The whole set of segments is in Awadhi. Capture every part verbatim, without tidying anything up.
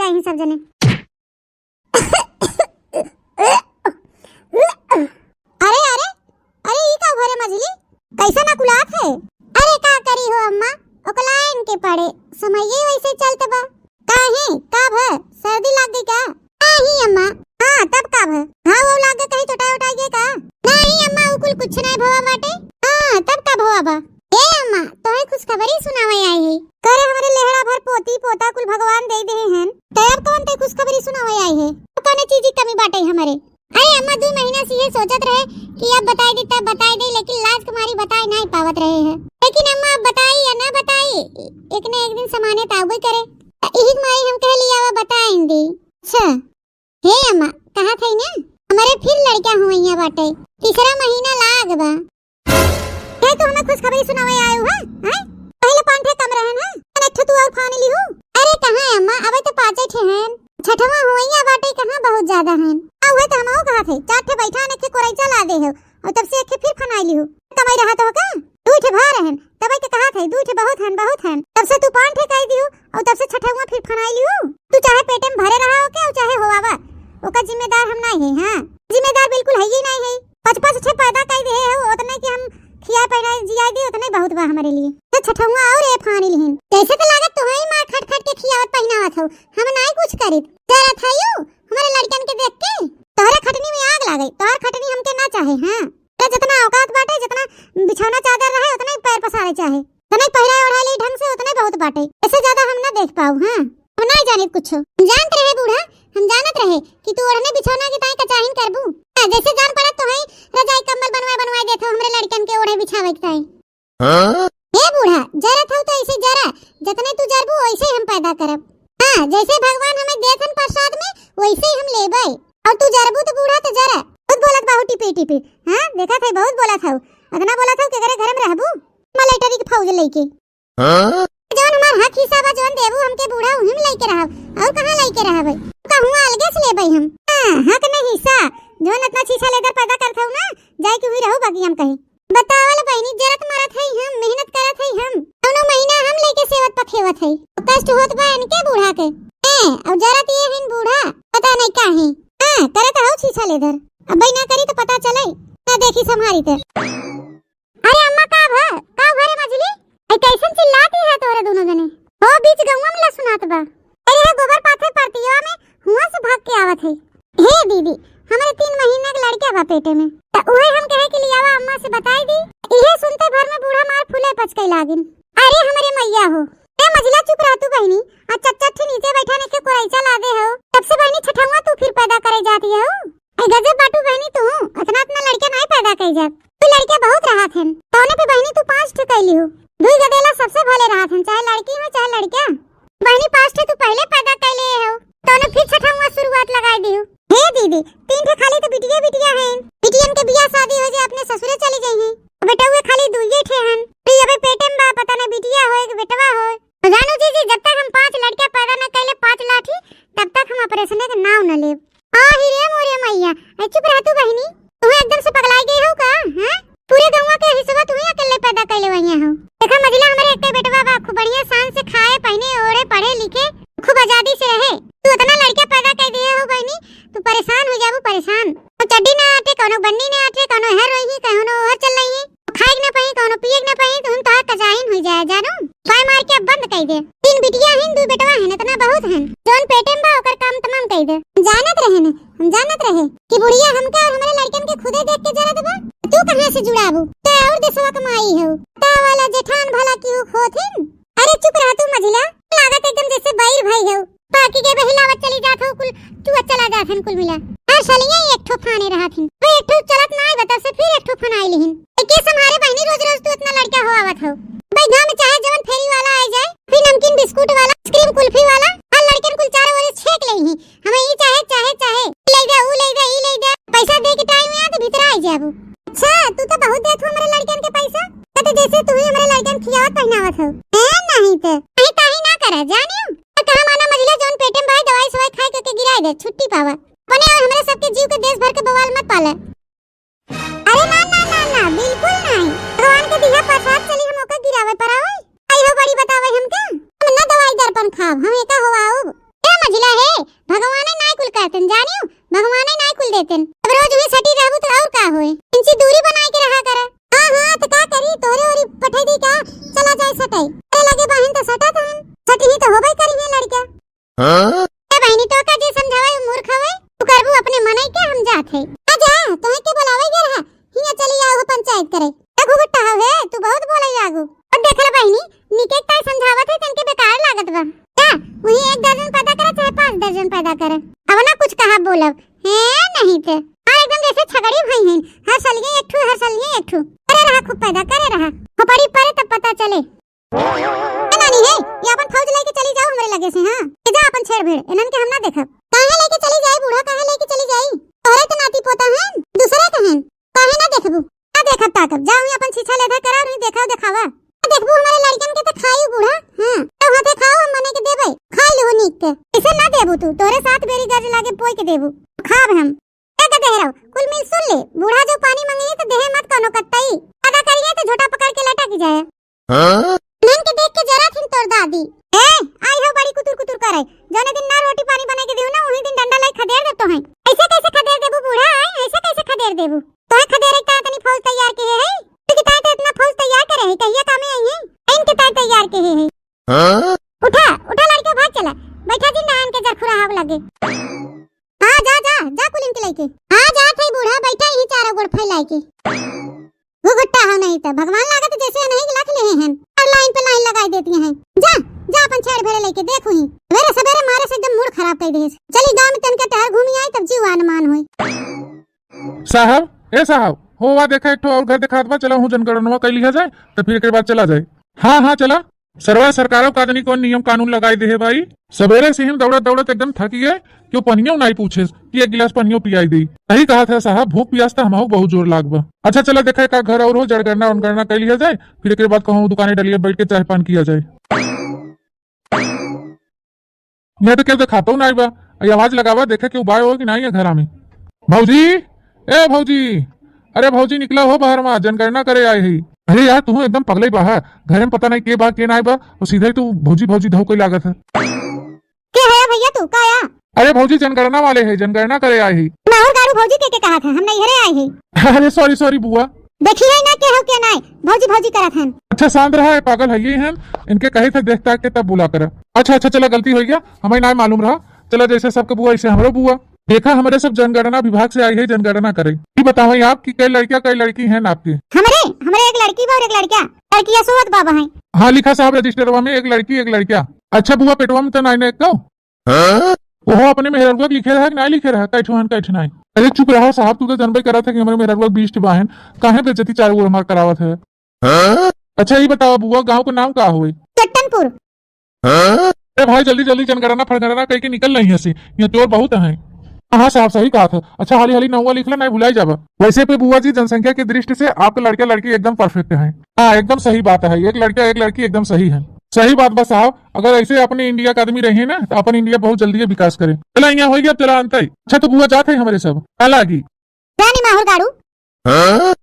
कहीं सब जने। अरे, अरे, अरे, ई का भरे मझली? कैसन अकुलात है? अरे, का करी हो अम्मा, ओकलाइन के पड़े, समइये वैसे चलत बा। काहे, का भ? सर्दी लाग गई का? नाही अम्मा। हाँ, तब का भ? हाँ, वो लाग गए कहीं चोटाई उटाई गए का? नाही अम्मा, उ कुल कुछ नहीं भवा बाटे। हाँ, तब का भवा बा? ए अम्मा, तोहे खुशखबरी सुनावे आई है। करे हमरे लेहड़ा भर पोती पोता कुल भगवान दे दे हैं। तो अब कौन ते खुशखबरी सुनावे आई है? कौने चीज की कमी बाटे हमरे? अरे अम्मा, दो महीना से ये सोचत रहे कि अब बताई दी, तब बताई दी, लेकिन लाज के मारी बताई नहीं पावत रहे हैं। लेकिन अम्मा, अब बताई या ना बताई, एक न एक दिन समाने त आबे करे। त इही के मारी हम कह लिया, अब बताइन दी। अच्छा, हे अम्मा, कहा थे ना, हमारे फिर लड़का हुआ बाटे, तीसरा महीना लाग बा। हे तू हमें खुशखबरी सुनावे आए हो, हैं? पहले पाँच ठे कम रहन, हैं? अरे, एक ठे तू और फान ली हो। अरे, कहाँ है अम्मा, अबे तो पाँचे ठे हैं। छठवा हुआ बाटे, कहाँ बहुत ज्यादा हैं। आ, उहे तो हम कहा थे, चार ठे बैठा ने के कोरैचा ला दे हो, और तब से एक ठे फिर फनाई ली हो। कमाई रहा तो का? दू ठे भा रहन, तब के कहा थे, दू ठे बहुत हैं, बहुत हैं। तब से तू पाँच ठे कह दी हो, और तब से छठवा फिर फनाई लियो। तू चाहे पेटे में भरे रहा हो के, और चाहे होवावा, ओकर जिम्मेदार हम नहीं है। हाँ, जिम्मेदार बिल्कुल है ही नहीं है। पाँच पाँच छह पैदा कर दे हो, उतने कि हम खिया पहनाए जिया दी, उतने बहुत बा हमारे लिए। तो छठवा और ए फानी लिहिन। जैसे तो लागत तू ही मार खट खट के खियावत पहनावत हो, हम नहीं कुछ करित। जरा था यू हमारे लड़कन के देख के तोहरे खटनी में आग लागे, तोहर खटनी हमके ना चाहे। हाँ, तो जितना औकात बाटे, जितना बिछौना चादर रहे, उतना ही पैर पसारे चाहे। तने पहिरा ओढ़ा ली ढंग से, उतने बहुत बाटे। ऐसे ज्यादा हम ना देख पाऊ। हाँ, हम ना जाने कुछ। हम जानत रहे बूढ़ा, हम जानत रहे कि तू ओढ़ने बिछौना के ताई कचाहिन करबू। हाँ, जैसे जान पड़त तो है रजाई कंबल बनवाए बनवाए देत हो हमरे लड़कन के ओढ़े बिछावे के ताई। हाँ? हे बूढ़ा, जरत हो तो ऐसे जरा, जतने तू जरबू वैसे हम पैदा करब। हाँ, जैसे भगवान हमें देत हन प्रसाद में, वैसे ही हम लेबै। और तू जरबू तो बूढ़ा तो जरा। बहुत बोलत बाहू टिपे टिपे। हाँ, देखत है बहुत बोलत हऊ। अतना बोलत हऊ के करे घर में रहबू? मलेटरी के फौज लेके। हाँ? जौन हमार हक हिस्सा बा, जौन देबू हमके बूढ़ा, उही में लेके रहब। और कहाँ लेके रहबै? कहूँ अलगे से लेबै हम। हाँ, हक नहीं हिस्सा। जौन इतना छीछा लेदर पैदा करत हऊ ना, जाए के हुई रहू, बाकी हम कहीं। बतावल बहिनी, जरत मरत है हम, मेहनत करत है हम। कौनो महीना हम लेके सेवत पखेवत है। कष्ट होत बा इनके बूढ़ा के। ए, और जरत ये हिन बूढ़ा, पता नहीं काहे। हाँ, करत हऊ छीछा लेदर। अब ना करी तो पता चले, ना देखी संभारी ते। अरे अम्मा, का भा? का भा रे मझली? ए, कैसन चिल्लाती है तोरे दोनों जने? हो बीच गौवा में ला सुनात बा। अरे है गोबर पाथे परतिया में हुआ से भाग के आवत है। हे दीदी, हमरे तीन महीना के लड़का बा पेटे में, त उहे हम कहे कि लियावा अम्मा से बताई दी। इहे सुनते भर में बूढ़ा मार फूले पचके लागिन। अरे हमरे मैया हो, ए मझिला चुप रह तू बहिनी, आ चट चट नीचे बैठा नेके कोरैचा ला दे हो। तब से बहिनी छठवा तू फिर पैदा करे जाती हो। ए गजब बाटू बहिनी तू, अतना अतना लड़का नाई पैदा कई जात। तू लड़का बहुत रहत हन, तौने पे बहिनी तू पाँच ठे कैली हो। दुई गदेला सबसे भले रहत हन, चाहे लड़की हो चाहे लड़का। बहिनी पाँच ठे तू पहले पैदा कैले हो, तौने फिर छठवा शुरुआत लगाई दी हो। हे दीदी, तीन ठे खाली तो बिटिया बिटिया हैं। बिटियन के बियाह शादी हो जाए अपने ससुरे चली जाई हैं। बेटउए खाली दुइये ठे हन। तू अबे पेटे में बा, पता नहीं बिटिया होए कि बेटवा होए। जानू जीजी, जब तक हम पाँच लड़का पैदा न कैले पाँच लाठी, तब तक हम ऑपरेशन के नाव न लेब। आही रे मोरे मैया, ए चुप रह तू बहिनी, तू एकदम से पगलाई गई हो का? हैं? पूरे गौवा के हिस्सा तू ही अकेले पैदा कैले वही हो। देखा मझिला, हमरे एक बेटवा बा, खूब बढ़िया शान से खाए, पहने, ओढ़े, पढ़े, लिखे, खूब आजादी से रहे। तू इतना लड़का पैदा कर दिए हो बहिनी, तू परेशान हो जाबू, परेशान। तो चड्डी ना आटे, कौनो बन्नी ना आटे, कौनो हर रही, कौनो हर चल रही। खाए के ना पही, कौनो पिए के ना पही, तो हम तोहार कचाहिन हुई जाए, जानू। पाय मार के अब बंद कई दे। तीन बिटिया हिन, दू बेटवा हिन, इतना बहुत हिन। जौन पेटे में बा, ओकर काम तमाम कई दे। जानत रहे ने, हम जानत रहे कि बुढ़िया हमका और हमरे लड़कन के खुदे देख के जरत बा। तू कहाँ से जुड़ाबू? ते और देशवा के माई हो। ता वाला जेठान भला की ऊ खोथिन? अरे चुप रह तू मझिला, लागत एकदम जैसे बैर भाई हो। बाकी के बहिलावत चली जात हो कुल, चुआ चला जात हन कुल मिला। हर सलिया एक ठो फाने रहत हिन। वे एक ठो चलत ना आए बा, तब से फिर एक ठो फनाई लिहिन। ए के संभारे बहिनी, रोज रोज तू इतना लड़का हो आवत हो। भाई गाँव में चाहे जवन फेरी वाला आ जाए, फिर नमकीन बिस्कुट वाला, आइसक्रीम कुल्फी वाला, हर लड़कन कुल चारों ओर छेक ले ही। हमें ई चाहे, चाहे, चाहे, ई ले जा, ऊ ले जा, ई ले जा। पैसा दे के टाइम में आ तो भीतर आ जाबू। अच्छा, तू तो बहुत देत हो हमरे लड़कन के पैसा। तो जैसे तू ही हमरे लड़कन खियावत पहनावत हो। ए, नहीं तो। नहीं, काहे ना करा, जानियो। तो कहा माना मझिला जौन पेटे में भाई दवाई सवाई खाए के, के गिराए दे, छुट्टी पावा। अपने और हमरे सबके जीव के देश भर के बवाल मत पाले। अरे ना, ना, ना, ना, बिल्कुल नहीं। भगवान के दिया प्रसाद चली हम ओका गिरावे पर आओ। आई हो बड़ी बतावे हमके। हम ना दवाई दर्पण खाब, हम एका हो आओ। ए मझिला, हे तई। ए लगे बहिन तो सटत हन, सटही तो होबे करी है लड़का। हाँ? ए बहिनी, तो का जे समझावे उ मूर्ख हवे, तू करबू अपने मनई के, हम जात है। आ जा, तोहे के बुलावे गए रहा, हिया चली आओ पंचायत करे। ए घुघुट्टा हवे, तू बहुत बोले आगू। अब देख ले बहिनी, निके ताई समझावत है, तनके बेकार लागत बा। जा, वही एक दर्जन पैदा करे, चाहे पाँच दर्जन पैदा करे। अब ना कुछ कहा बोलब, हैं नहीं ते। हाँ, एकदम जैसे छगड़ी भई हैं, हर साल ये एक ठू, हर साल ये एक ठू। करे रहा खूब पैदा, करे रहा। खोपड़ी परे तब पता चले। ए नानी हे, ये अपन फौज लेके चली जाओ हमरे लगे से, हाँ? ये जा अपन छेड़ भेड़, इनन के हम ना देखब। काहे लेके चली जाई बूढ़ा, काहे लेके चली जाई? तोहरे तो नाती पोता हैं, दूसरे के हैं, काहे ना देखबू? ना देखब ताकब, जा वहीं अपन छीछा लेधा करा और वहीं देखाव देखावा। ना देखबू हमारे लड़कन के तो खाई बूढ़ा, हाँ? तो हाथे खाओ, हम मने के देबे, खा लो नीक के। इसे ना देबू तू, तोहरे साथ बेरी गरज लागे पोई के देबू, खाब हम। ए गदेहराव, कुल मिल सुन ले, बूढ़ा जो पानी मंगी तो देहे मत कौनो कत्तई। ज्यादा करिए तो झोटा पकड़ के लटक जाए। हाँ? नन के देख के जरा थिन तोर दादी। ए, आई हो बड़ी कुतुर कुतुर करे। जौने दिन ना रोटी पानी बना के देहु ना, वही दिन डंडा लाई खदेड़ देतो हैं। ऐसे कैसे खदेड़ देबू बूढ़ा, आय? ऐसे कैसे खदेड़ देबू? तोहे खदेड़े के ताय तनी फौज तैयार के है। तू के ताय तो इतना फौज तैयार करे है, कहिया कामे आई है? इनके ताय तैयार के है। हाँ? उठा, उठा लड़के, भाग चला। बैठा जी नान के जरखुरा हाव लगे। हाँ, जा, जा, जा कुलिन के लेके। हाँ, जा थे बूढ़ा, बैठा यहीं चारों गोड़ फैलाए के। घुघुट्टा हो नहीं तो, भगवान लागत जैसे नहीं लख ले हैं। और लाइन पे लाइन लगाई देती हैं। जा, जा अपन छेड़ भेड़ लेके, देखो ही। सवेरे सवेरे मारे से एकदम मूड खराब कर दे। चली गाँव में तनके टहर घूमी आई, तब जीव आनमान होई। साहब, ए साहब, हो वा देखा एक ठो और घर देखात बा, चला हूँ जनगणनवा कर लिया जाए, तो फिर एक बाद चला जाए। हाँ, हाँ, चला। सरवा सरकारों का आदमी कौन नियम कानून लगाई दे है भाई? सवेरे से हम दौड़त दौड़त एकदम थक गए, क्यों पनियो नहीं पूछे कि एक गिलास पनियो पियाई दे। सही कहा था साहब, भूख प्यास तो हमाऊ बहुत जोर लाग बा। अच्छा चला देखा का घर और हो, जनगणना उनगणना कर लिया जाए, फिर एक बाद कहूँ दुकाने डलिए बैठ के चाय पान किया जाए। मैं तो केहू देखातो नाई बा। ये आवाज लगावा, देखे केहू बाय हो कि नाई है घरा में। भौजी, ए भौजी, अरे भौजी निकला हो बाहर, वहाँ जनगणना करे आए ही। अरे यार, तू एकदम पगले बा है। घरे में पता नहीं के बा, के नाई बा, वो सीधे ही तू भौजी भौजी धौ के लागत है। के है भैया तू, का या? अरे भौजी, जनगणना वाले है, जनगणना करे आए ही। माहुर गाड़ू भौजी के, के कहा था, हम नहीं घरे आए ही। अरे सॉरी सॉरी बुआ। देखी है ना के हो के नाई, भौजी भौजी करत हन। अच्छा शांत रहा, ये पागल है ये हैं, इनके कहे थे देख ताक के तब बुला करा। अच्छा अच्छा चला, गलती हो गया, हमें नाई मालूम रहा। चला जैसे सबके बुआ ऐसे हमरो बुआ। देखा हमरे सब जनगणना विभाग से आई है जनगणना करे। ये बतावे आप कि कई लड़कियां कई लड़की हैं आपके? हमरे, हमरे एक लड़की बा और एक लड़का। लड़कियां सोवत बाबा हैं। हाँ लिखा साहब रजिस्टरवा में एक लड़की एक लड़का। अच्छा बुआ पेटवा में तो नाई ने एक ओहो, अपने मेहररुआ के लिखे रहा कि नाई लिखे रहा? कैठो हन, कैठो नाई। अरे चुप रहा साहब, तू तो जनबे करत है कि हमरे मेहररुआ के बीस ठे बाहन, काहे बेइज्जती चारों ओर हमार करावत है? हाँ? अच्छा, ई बतावा बुआ, गाँव के नाम का होई? चट्टनपुर। हाँ? अरे भाई, जल्दी जल्दी जनगणना फड़गणना कइके निकल रही है सी, यहाँ चोर बहुत हैं। हाँ साहब, सही कहा था। अच्छा, हाली हाली नौवा लिख ले, नाई भुलाई जाबा। वैसे पे बुआ जी, जनसंख्या की दृष्टि से आपके लड़का लड़की एकदम परफेक्ट हैं। हाँ, एकदम सही बात है, एक लड़का एक लड़की एकदम सही है। सही बात बा साहब, अगर ऐसे अपने इंडिया का आदमी रहे ना, तो अपन इंडिया बहुत जल्दी विकास करे। चला, यहाँ हो गया, अब चला अंतई। अच्छा, तो बुआ जात है हमरे सब, का लागी? जानी माहुर गाड़ू। हाँ?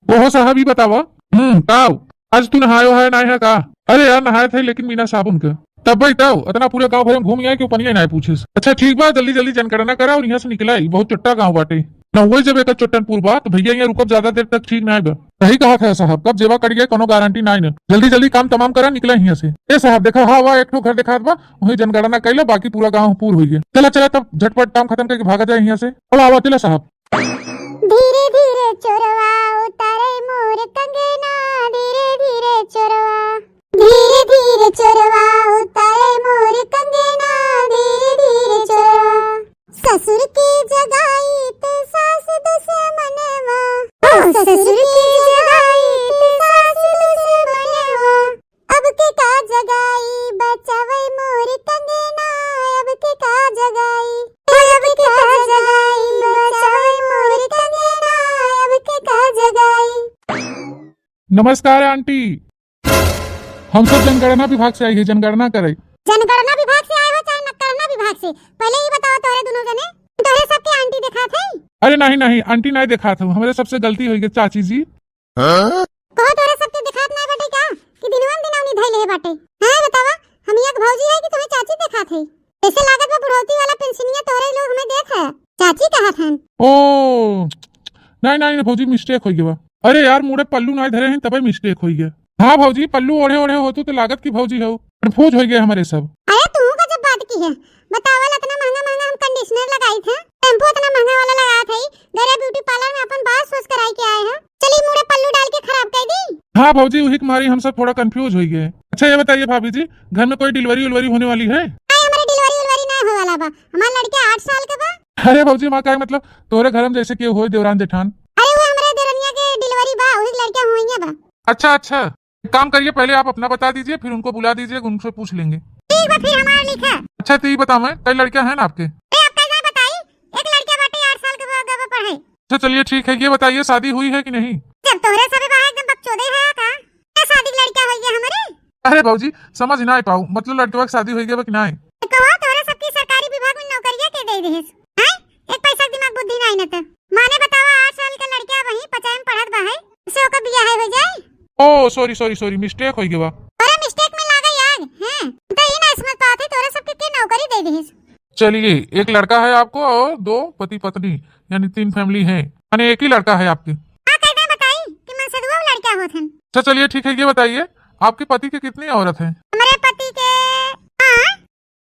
ओहो साहब, ई बतावा, हम्म, काव? आज तू नहायो है, नाय है का? अरे यार, नहाए थे, लेकिन बिना साबुन के। तब भाई, तब इतना पूरे गांव भर में घूम आए, क्यों पनिया नाय पूछे? अच्छा, ठीक बा, जल्दी जल्दी जनगणना करा और यहाँ से निकला ही, बहुत चट्टा गांव बाटे। ना हुए जब एक चट्टनपुर बा, तो भैया यहाँ रुकब ज्यादा देर तक ठीक ना बा। सही कहा था साहब, कब जेवा कट गया, कोनो गारंटी ना है। जल्दी जल्दी काम तमाम करा, निकला यहाँ से। ए साहब, देखा, हाँ, वाह, एक ठो घर देखात बा, वही जनगणना कैला, बाकी पूरा गांव पूर हुई है। चला, चला, तब झटपट काम खत्म करके भागा जाए यहाँ से। अब आवा, चला साहब। धीरे धीरे चोरवा उतारे मोर कंगना, धीरे धीरे चोरवा। धीरे धीरे चोरवा उतारे मोर कंगना, धीरे धीरे चोरवा। ससुर के जगाई ते सास दुश्मनवा। ओ ससुर के जगाई ते सास दुश्मनवा। अब के का जगाई बचावे मोर कंगना, अब के का जगाई, अब के का जगाई बचावे मोर कंगना, अब के का जगाई। नमस्कार आंटी, हम सब जनगणना विभाग से आई है, जनगणना करे। जनगणना विभाग से आए हो चाहे नकरना विभाग से, पहले ही बताओ तोहरे दोनों जने, तोहरे सबके आंटी देखात है? अरे नहीं नहीं, आंटी नहीं देखात हो, हमरे सबसे गलती हो गई चाची जी। हाँ? कहो तोहरे सबके देखात नहीं बाटे का कि दिनवा में दिनौनी धइले है बाटे? हाँ बतावा, हम एक भौजी है कि तुम्हें चाची देखात है? ऐसे लागत बा बुढ़ौती वाला पेंशनिया तोहरे लोग हमें देत है, चाची कहत हन। ओ, नहीं नहीं भौजी, मिस्टेक हो गया। अरे यार, मुड़े पल्लू नहीं धरे हैं, तबे मिस्टेक हो गया। हाँ भौजी, पल्लू ओढ़े ओढ़े होतू तो लागत कि भौजी हो, confuse होइ गए हमरे सब। अरे तू गजब बात की है, बतावल इतना महंगा महंगा हम conditioner लगाई थे, shampoo इतना महंगा वाला लगात है, घरे beauty parlour में अपन बाल wash कराई के आए हैं, चली मुड़े पल्लू डाल के खराब कर दी। हाँ भौजी, वही के मारी हम सब थोड़ा confuse होइ गए। अच्छा ये बताइए भाभी जी, घर में कोई delivery उलवरी होने वाली है? नहीं, हमारे delivery उलवरी नहीं होए वाला बा, हमार लड़का आठ साल के बा। अरे भौजी, माँ का मतलब तोहरे घर में जैसे केहू होई देवरान जेठान? अरे वो हमरे देवरनिया के delivery बा, वही लड़का हुआ बा। अच्छा अच्छा, एक काम करिए, पहले आप अपना बता दीजिए, फिर उनको बुला दीजिए, उनसे पूछ लेंगे। ठीक बा, फिर हमार लिखा। अच्छा तो ये बताओ, मैं कई लड़का है ना आपके? ए, अब कैसे बताई? एक लड़का बाटे आठ साल के बा, गवा पढ़े। अच्छा चलिए ठीक है, ये बताइए शादी हुई है कि नहीं? जब तोहरे सबे बा एकदम बकचोदे है का? क्या शादी लड़का हो गया हमारे? अरे भौजी, समझ ना पाऊ, मतलब लड़कवा के शादी हो गया बा कि नहीं? तो कहो तोहरे सबकी सरकारी विभाग में नौकरिया के दे देहिस? हैं? एक पैसा के दिमाग बुद्धि नहीं न त। माने बतावा, आठ साल के लड़का वही पचाई में पढ़त बा है, से ओकर बियाह हो जाई? ओ sorry sorry sorry, mistake हो गया बा। अरे mistake में लागे आग, हैं? तो ये ना समझ पाते तोहरे सबके के नौकरी दे देहिस? चलिए, एक लड़का है आपको और दो पति पत्नी, यानी तीन family हैं, यानी एक ही लड़का है आपके। हाँ, कैसे बताई कि मनसेधुआ लड़का होत हन। अच्छा चलिए ठीक है, ये बताइए आपके पति के कितनी औरत है? हमारे पति के, हाँ,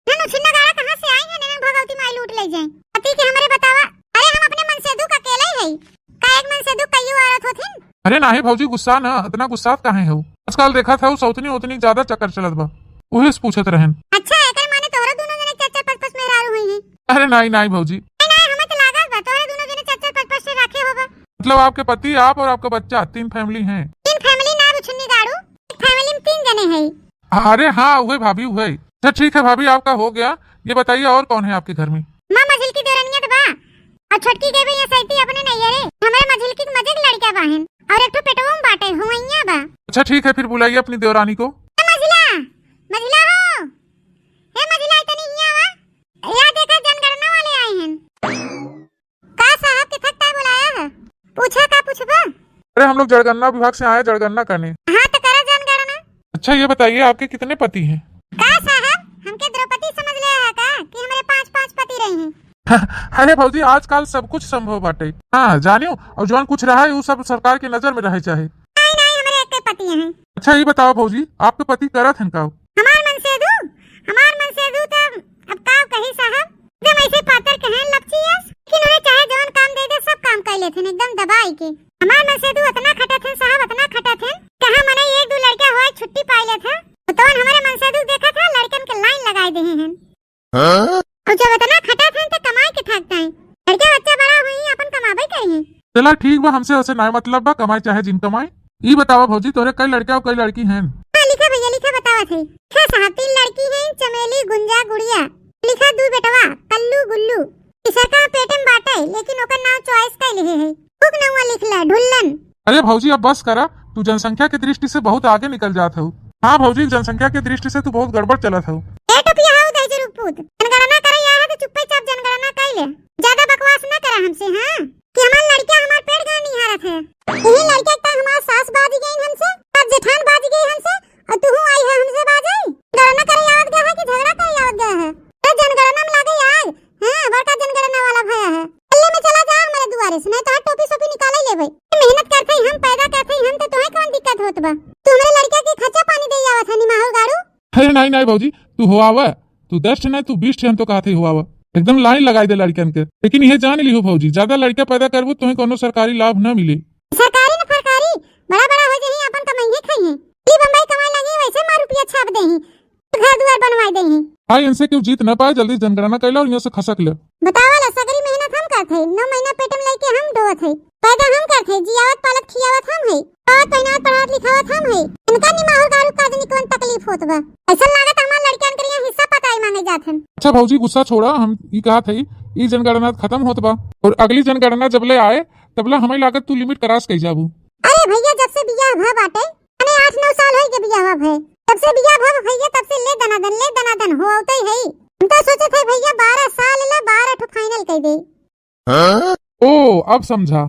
ननु छिन्नगाड़ा कहाँ से आई है, ननु भगवती माई लूट ले जाए। पति के हमारे बतावा, अरे हम अपने मनसेधु का अकेले ही है, का एक मनसेधु कईयो औरत होथिन? अरे नाही भौजी, गुस्सा ना, इतना गुस्सात काहे हो? आजकल देखत हऊ सौतनी उतनी ज्यादा चक्कर चलत बा, उहे से पूछत रहन। अच्छा, एकर माने तोहरा दोनों जने चार चार पाँच पाँच मेहरारू हुई हैं? अरे नाही नाही भौजी। नाही नाही, हमें तो लागत बा तोहरा दोनों जने चार चार पाँच पाँच से रखे होबा। मतलब आपके पति, आप और आपका बच्चा, तीन family हैं? तीन family ना बुझुन्नी गाड़ू, एक family में तीन जने हैं। अरे हाँ, उहे भाभी, उहे। अच्छा ठीक है भाभी, आपका हो गया। ये बताइए और कौन है आपके घर में? माँ मझिलकी देवरनिया तो बा, और छोटकी गई बा यहाँ सैती अपने नैहरे। हमारे मझिलकी के मजे के लड़का बाहिन, और एक ठो पेटवो में बाटे, हुवैया बा। अच्छा ठीक है, फिर बुलाइए अपनी देवरानी को। ए मझिला, मझिला हो, हे मझिला, इतनी हिया आवा। या देखा, जनगणना वाले आए हैं। का साहब के थक का बुलाया है? पूछा, का पूछबा? अरे हम लोग जनगणना विभाग से आए, जनगणना करने। हाँ तो करा जनगणना। अच्छा ये बताइए, आपके कितने पति हैं? का साहब, हमके द्रौपदी समझ ले है का कि हमरे पाँच पाँच पति रही हैं? अरे भौजी, आजकल सब कुछ संभव बाटे। हाँ जानियो, और जौन कुछ रहा है वो सब सरकार के नजर में रहे चाहे। नहीं नहीं, हमरे एक पति हैं। अच्छा ये बताओ भौजी, आपके पति करत हैं का? हमार मनसेधु, हमार मनसेधु त अब का कही साहब, एकदम ऐसे पातर के हैं लपचियस, लेकिन उन्हें चाहे जवन काम दे दे सब काम कर लेते हैं एकदम दबाई के। हमार मनसेधु इतना खटत हैं साहब, इतना खटत हैं, कहाँ मने एक दो लड़का होए छुट्टी पाई लेत हैं, तो तवन हमारे मनसेधु देखत है लड़कन के line लगाए देहे हैं। हाँ? और जब इतना खटत हैं तो कमाए के थाकता है, लड़का बच्चा बड़ा हुई अपन कमाबे करी। चला ठीक बा, हमसे उसे ना मतलब बा, कमाए चाहे जिन कमाए। ई बतावा भौजी, तोरे कई लड़का और कई लड़की हैं? हाँ, लिखा भैया, लिखा, बतावत है। हाँ साहब, तीन लड़की हैं, चमेली, गुंजा, गुड़िया। लिखा दू बेटवा, कल्लू, गुल्लू। तीसरका पेट में बाटे, लेकिन ओकर नाम choice कर लिहे है। ओकर नाम लिख ला, ढुल्लन। अरे भौजी, अब बस करा, तू जनसंख्या के दृष्टि से बहुत आगे निकल जात हऊ। हाँ भौजी, जनसंख्या के दृष्टि से तू बहुत गड़बड़ चलत हऊ। ए टोपिया हऊ दहिजरू पूत, जनगणना करे आया है तो चुप्पे चाप जनगणना कर ले, ज्यादा बकवास ना करा हमसे, हाँ? कि हमार लड़का हमार पेट गाड़ निहारत है। यही लड़का का हमार सास बाजी गई हमसे, अब जेठान बाजी गई हमसे, और तू आई है हमसे बाजे। गणना करे आवत गया है कि झगड़ा करे आवत गया है? तो जनगणना में लागे आग, हाँ, बड़का जनगणना वाला भया है। गल्ली में चला जा हमारे दुआरे से, नहीं तो टोपी सोपी निकाले लेबे। मेहनत करते ही हम, पैदा करते ही हम, तो तुम्हें कौन दिक्कत होत बा? तू हमारे लड़का के खर्चा पानी दे आवत है निमाहू गाड़ू। अरे नहीं नहीं भौजी, तू हो आवा, तू दस ठे नहीं, तू बीस ठे हम तो कहते हो आवा। एकदम line लगाई दे लड़कन के। लेकिन यह जान लिहो भौजी, ज्यादा लड़का पैदा करबू, तुम्हें कोनो सरकारी लाभ ना मिले। सरकारी न फरकारी, बड़ा बड़ा हो जाही, अपन कमाइए खाइए। ई बम्बई कमाए लगी, वैसे माँ रुपया छाप देही, घर दुआर बनवाए देही। हाँ, इनसे क्यों जीत ना पाए, जल्दी जनगणना कर लो और यहाँ से खसक ले। बतावा ला, सगरी मेहनत हम करत है, नौ महीना पेट में लेके हम ढोवत है, पैदा हम करत है, जियावत पालत खियावत हम है, खावत पहनावत पढ़ावत लिखावत हम है। इनका निमाहू गाड़ू का जनी कौन तकलीफ होत बा? ऐसा लागत हमार लड़कियन के यहाँ हिस्सा पताई मांगे जात हन। अच्छा भौजी, गुस्सा छोड़ा, हम ई कहत है, ई जनगणना खत्म होत बा और अगली जनगणना जब ले आए तबला हमें लागत तू limit cross कई जाबू। अरे भैया, जब से बियाह भा बाटे, माने आठ नौ साल होई के बियाह भा भे, जब से बियाह भा भैया, तब से ले दनादन, ले दनादन हो आवते ही। हम तो सोचत है भैया, बारह साल ला बारह ठो final कई दे। हाँ? ओ, अब समझा।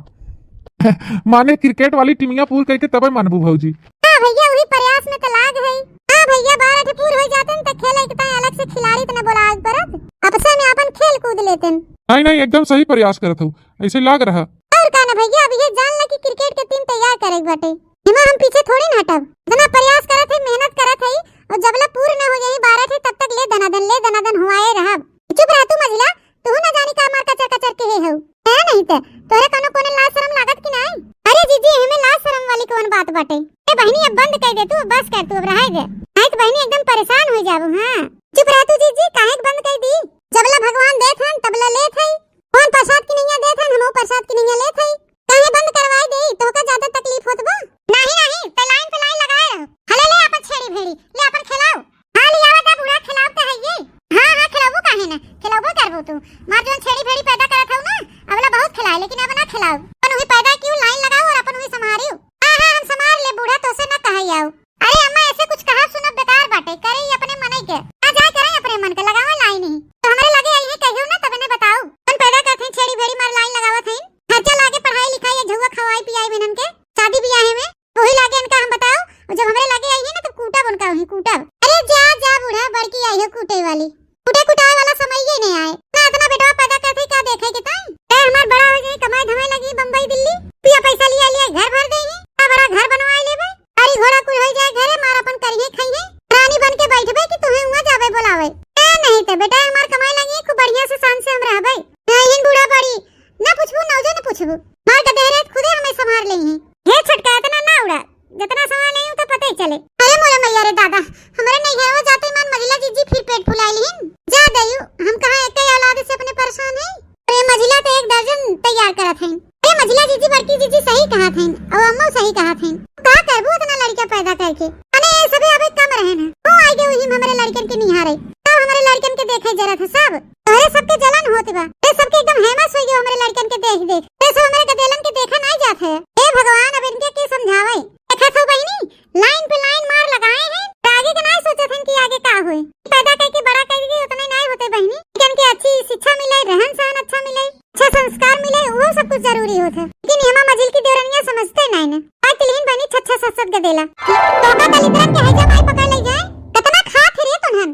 माने cricket वाली टीमिया पूर करके तबे मानबू भौजी। हाँ भैया, वही प्रयास में तो लाग है। हाँ भैया, बारह ठे पूर हो जाते न तो खेले के ताई अलग से खिलाड़ी इतना बोलावे के पड़त, आपसे में अपन खेल कूद लेते न। नहीं नहीं, एकदम सही प्रयास करत हो, ऐसे लाग रहा। और का ना भैया, अब ये जान ला कि cricket के team तैयार करे के बाटे। एमा हम पीछे थोड़ी ना हटब। इतना प्रयास करत है, मेहनत करत है, और जबले पूर्ण ना हो जाई बारह ठे, तब तक ले दनादन, ले दनादन हुआए रहब। चुप रह तू मझिला, तू ना जानी का मार कचर कचर के हे हऊ। है नहीं ते, तोरे कौनो कोने लाज शरम लागत कि नहीं? अरे जीजी, एमे लाज शरम वाली कौन बात बाटे? ए बहिनी, अब बंद कर दे तू, अब बस कर तू, अब रहाई दे। नहीं तो बहिनी एकदम परेशान हो जाबू, हाँ। चुप रह तू जीजी, काहे के बंद कर दी? जबला भगवान देत हन, तबला लेत हई। कौन प्रसाद की नैया देत हन, हमहू प्रसाद की नैया लेत हई। काहे बंद करवाई दे, तोहका ज्यादा तकलीफ होत बा? नाही, नाही, ते लाइन पे लाइन लगाए रहो। हले ले अपन छेड़ी भेड़ी, ले अपन खिलाओ। हाँ, ले आवा जा बूढ़ा, खिलाओ तो है ये। हाँ, हाँ, खिलाबू काहे ना, खिलाबो करबू तू। मार जोन छेड़ी भेड़ी पैदा करत हऊ ना, अबला बहुत खिलाए, लेकिन अब ना खिलाओ। अपन वही पैदा कियो, लाइन लगाओ और अपन वही संभारियो। हाँ, हाँ, हम संभार ले बूढ़ा, तोसे ना कहे आऊ। अरे अम्मा, ऐसे कुछ कहा सुनब बेकार बाटे, करे ही अपने मनई के। आ जाए करे अपने मन के, लगावा लाइन ही। तो हमरे लगे आई है, कहियो ना, तब इन्हें बताओ। कौन पैदा करत हैं, छेड़ी भेड़ी मार लाइन लगावत हैं। खर्चा लागे, पढ़ाई लिखाई, या झुआ खवाई पियाई बिनन के, शादी ब्याहे में, वही लागे इनका हम बताओ। और जब हमरे लगे आई है ना, तो कूटब उनका वहीं कूटब। अरे जा, जा बूढ़ा, बड़की आई है कूटे वाली। कूटे कुटाए वाला समय ही नहीं आए। ना इतना बेटवा पैदा करत है, का देखे के ताई? ते हमार बड़ा हो जाए, कमाए धमाए लगी बम्बई दिल्ली, पिया पैसा लिया लिया घर भर दे ही, का बड़ा घर बनवाए लेबे। गाड़ी घोड़ा कुल हो जाए घरे, मार अपन करिए खाइए, रानी बन के बैठबे कि तुम्हें हुआ जाबे बोलावे। ए नहीं ते बेटा, हमार कमाए लगी, खूब बढ़िया से शान से हम रहबे। नहीं बूढ़ा बड़ी, ना पूछबू, नौजो ना पूछबू। मार के देह रेत खुदे हमें संभार ले ही। हे छोटका, इतना ना उड़ा, जितना संभार ले ही तो पता ही चले। अरे मोरे मैया रे दादा, हमरे नैहरवा जाते मान मझिला जीजी फिर पेट फुलाए लिहिन। जा दयू, हम कहाँ एक ही औलाद से अपने परेशान है। अरे मझिला तो एक दर्जन तैयार करत हैं। अरे मझिला जीजी, बड़की जीजी सही कहत हैं, और अम्मा सही कहत हैं। का करबू इतना लड़का पैदा करके? अरे सबे अबे कम रहे ना, वो आगे वही हमरे लड़कन के निहारे, सब हमरे लड़कन के देखे जरत है सब। अरे सबके जलन होत बा, अरे सबके एकदम हेमस हो गयो हमरे लड़कन के देख देख। अरे सब हमरे गदेलन के देखा नहीं जात है। हे भगवान, अब इनके के समझावे? देखत हो बहिनी, लाइन पे लाइन मार लगाए हैं, तो आगे के नहीं सोचत हैं कि आगे का होए। पैदा करके बड़ा करके उतने नहीं होते बहिनी, लेकिन के अच्छी शिक्षा मिले, रहन सहन अच्छा मिले, अच्छा संस्कार मिले, वो सब कुछ जरूरी होत है। लेकिन हेमा मझिल की देवरनिया समझते नहीं ने। आज तिलहिन बहिनी छच्छा सत सत गदेला। तो का दलिद्रन के हैजा माई पकड़ ले जाए? कितना खात है रे तुन्हन?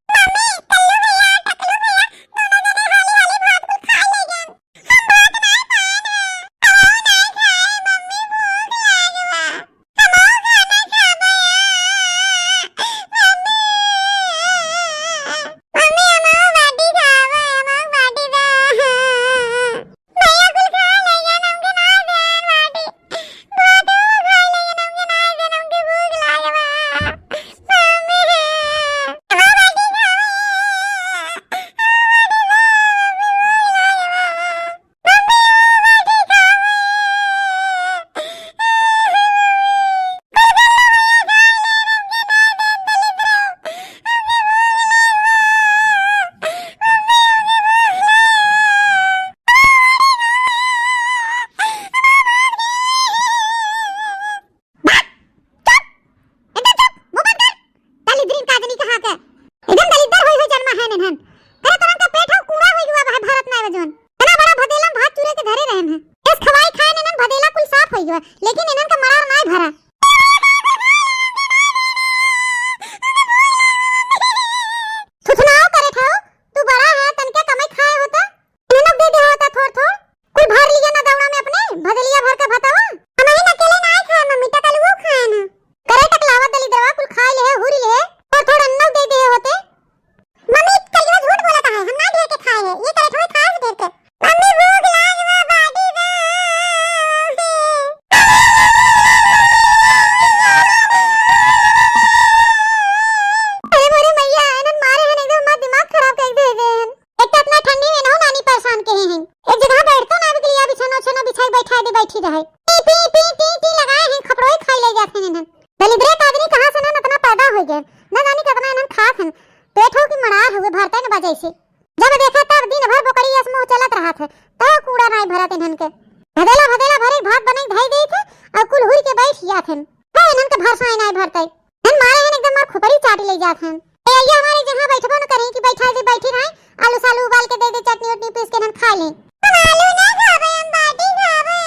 मम्मी, कल्लू भैया, टकलू भैया, दोनों जने हाली हाली भात कुल खा ले गए। हम भात नहीं खाए ना। हम नहीं खाए, मम्मी भूख लाग बा। हमहू खाना खाबे। मम्मी। मम्मी, हमहू बाटी खाबे, हमहू बाटी दा। भैया कुल खा ले गए, हमके ना देन बाटी। भातो खा ले गए, हमके ना देन, हमके भूख लाग बा। मम्मी। हमहू बाटी खाबे। हमहू बाटी खाबे, मम्मी भूख लाग बा। चुप! एकदम चुप! मुंह बंद कर! दलिद्रीन का आदमी कहाँ के? एकदम दलिद्दर होई होई जन्मा है नन्हन। अरे तोरन का पेट हो कूड़ा होई हुआ है, भरत नाय बजवन। इतना बड़ा भदेला में भात चूरे के धरे रहन है। एस खवाई खाए नन्हन भदेला कुल साफ होई हुआ, लेकिन इन्हन का मरार नाय भरा। थुथुनाओ करे ठाओ, तू बड़ा है, तनके कमाई खाए होता। इन्हन लोग दे दे होता थोड़ थोड़। कुल भर लिया ना दौड़ा में अपने, भदलिया भर का भतावा। हम ही अकेले ना खाए, मम्मी टकलुओ खाए ना। करे टकलावा दलिद्रवा कुल खाए ले, हुरी ले, थोड़ थोड़ अन्नो दे दे होते। मम्मी कलियो झूठ बोलत है, हम ना ढेर के खाए है, ये करे थोड़े खाए है ढेर के। मम्मी भूख लाग बा, बाटी दे। अरे मोरे मैया, इन्हन मारे हन एकदम हमार दिमाग खराब कर दे गए हन। एक तो इतना ठंडी में इनहू नानी परेशान के ही हैं। एक जगह बैठतो ना, बिगलिया बिछाना उछाना बिछाई बैठा दे, बैठी रहे। टी, टी, टी, टी, टी लगाए हैं, खपड़ोई खाई ले जाते हैं इन्हन। दलिद्रे का आदमी कहाँ से ना इतना पैदा हो गए, ना जानी कितना इन्हन खात हैं। पेट हो कि मड़ार हुए, भरते न बजे से। जब देखा तब दिन भर बोकरी अस मुंह चलत रहत है, तो कूड़ा नाई भरत इन्हन के। भदेला भदेला भरे भात बनाई धई देत है, और कुल हुर के बैठ जात हैं। है इन्हन के भरसाई नाई भरते। हम मारे हन एकदम मार खोपड़ी चाटी ले जात हन। ए, अइया हमारे जहाँ बैठबो न करें कि बैठा दे, बैठी रहे, आलू सालू उबाल के दे दे, चटनी उटनी पीस के हम खा लें। हम आलू ना खाबे, हम बाटी खाबे।